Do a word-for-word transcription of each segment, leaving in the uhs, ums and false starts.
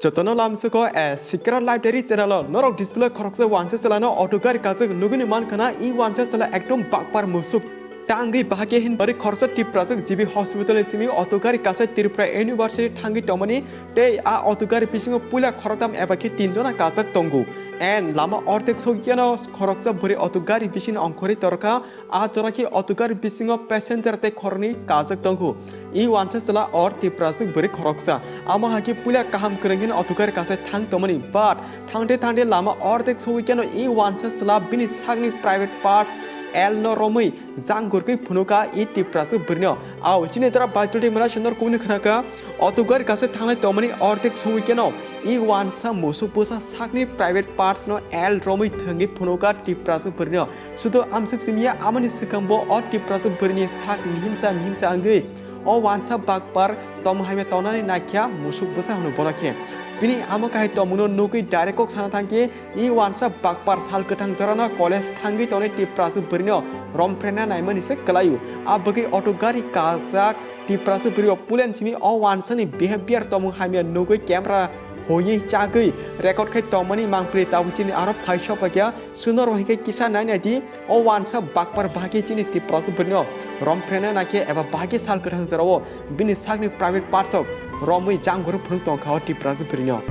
Jotono lamsuko a Secret Library channel o norok display khoroksa wansa chalano auto gari kajak nugini mankha na i wansa chala ekdom bakpar musuk tangwi bahake hin bari khoroksa Tiprajak G B hospital ni simi auto gari kasa Tripura University thangwi tongmani tei a auto gari bisingo puila khoroktham eba khe tin jona kajak tongo. And lama ordek sogwiano khoroksa bwrwi auto gari bisini ongkhorwi torkha. A jora khe auto gari bisingo passenger tei khoroknwi kajak tongo. I wansa chwla or Tiprajak bwrwi khoroksa. Amo hai khe puila kaham kwrwng hino auto gari kasa thang tongmani. But thangde thangde lama ordek sogwi kheno i wansa chwla bini sakni private parts L no romwi jang gurkhe phunukha i Tiprajak bwrwino. Ao chini dara baitoldi mwnai sendor kubuni khnakha. Auto gari kasa thangnai tongmani ordek sogwi kheno i wansa musuk bwsa sakni private parts no L romwi thwngwi phunukha Tiprajak bwrwino. Sudo amswk simiya amoni swkang bo o Tiprajak bwrwini sak mihimsa mihimsa wngwi o wansa bakpar tongmung hamya tongnani naikha musuk bwsa hwnwi bono khe. Bini amo kahai tongmungno nugwi direct kok sana thangkhe i wansa bakpar sal kwthang jorano college thangwi tongnai Tiprajak bwrwino romphrenna naimani se kwlaio. A bagwi auto gari kajak Tiprajak bwrwi o pulen simi o wansani behavior tongmung hamya nugwi camera hoiwi chagwi record khai tongmani mangpili tabuk chini aro phai sopakya. Sunor bo hinkhe kisa nai nai di, o wansa bakpar bahai khe chini Tiprajak bwrwino romphrenna naikhe eba bahai khe sal kwthang jorao bini sakni private parts o romwi jang guru phunuk tongkha o Tiprajak bwrwino.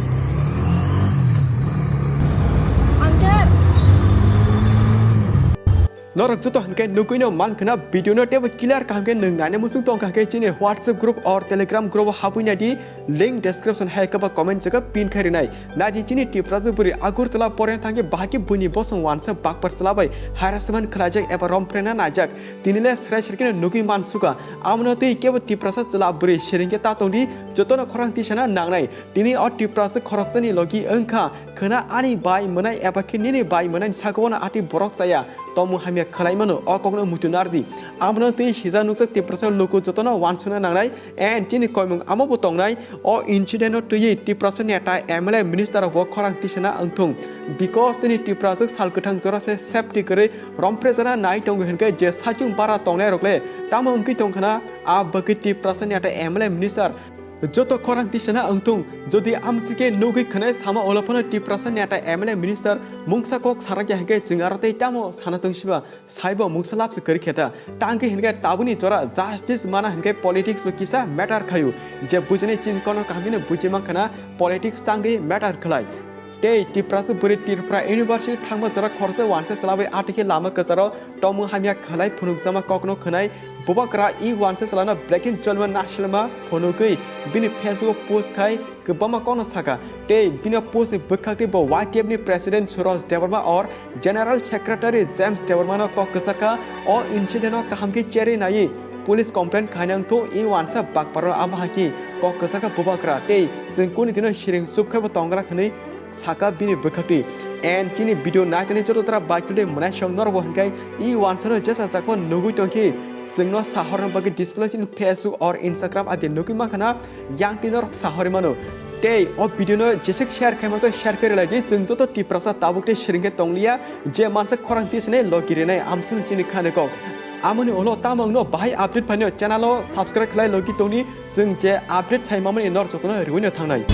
Norok joto hinkhe nugwino mankhwna video no teibo clear kaham khe nwng naina muchung tongkha hinkhe chini WhatsApp group or Telegram group o habwi nai di. Link description hai khe ba comment jaga pin khai rinai. Nai di chini Tiprajak bwrwi Agartala poreng thangkhe bahai khe buini bosong wansa bakpar chwla bai harassment khlaijak eba romphrenna naijak. Tini le srai srai kheno nugwi mansukha. Amono twi kebo Tiprasa chwla bwrwi sereng khe ta tongdi, jotono khorang tisana nangnai. Tini o Tiprasa khoroksani logi wngkha khwna ani bai mwnai eba khe nini bai mwnaini sakao no atwi borok chaya. Tongmung hamya khwlai mano, o kokno muitu nardi. Abono twi sijak nukjak Tiprasa luku jotono wansukna nangnai, and chini koimung amo bo tongnai. O incident no twiwi Tiprasa neta M L A minister rok bo khorang tisana wngthung, because chini Tiprasa sal kwthang jora se safety kwrwi romphre jana nai tongo hinkhe je saichung bara tongnai rok le tamo wngwi tongkhana, a bagwi Tiprasa neta M L A minister joto khorang tisana wngthung. Jodi amsike nugwi khwnai sama ulo phano Tiprasa neta M L A minister mungsa kok sarakya hinkhe chwng aro tei tamo sana tong siba? Saibo mungsa lapsi kwrwi khe ta. Tangkhe hinkhe tabukni jora justice mana hinkhe politics bo kisa matter khaio. Je bujinai chini kono kaham kheno buji mankha na politics tangwi matter khlai. Tei Tiprasa bwrwi Tripura University thangma jora khoroksa wansa chwlabai atwikhe lama kwcharo tongmung hamya khlai phunukjakma kokno khwnai. Bubagra i wansa chwlano Black and Jolma nasilma phunugwi bini Facebook post khai kwbangma kokno saka. Tei bini post ni bwkhak twi bo Y T F ni president Suraj Debbarma or general secretary James Debbarma no kok kwchar kha. O incident o kaham khe cherwi naiwi police complaint khaina wngthok i wansa bakparo abo hai khe kok kwchar kha bubagra tei chwng kuni dino siring chup khai bo tongra hwnwi saka bini bwkhak twi. And chini video naitani joto tara baitulde mwnaisong norok bo hinkhe i wansano jesa jakma nugwi tongkhe chwngno sahorna bagwi display chini Facebook or Instagram adi nugwi mankha na. Yang twi norok sahorwi mano. Tei o video no jesik share khai manjak share khe rwlai di. Chwng joto Tiprasa tabuk tei siring khe tongliya je mansa khorang tisane logi rinai amswk chini khani kok. Amoni ulo tamo wngno bahai update phaino channel o subscribe khlai logi tongni, chwng je update sai mamani nor jotono rwino thangnai.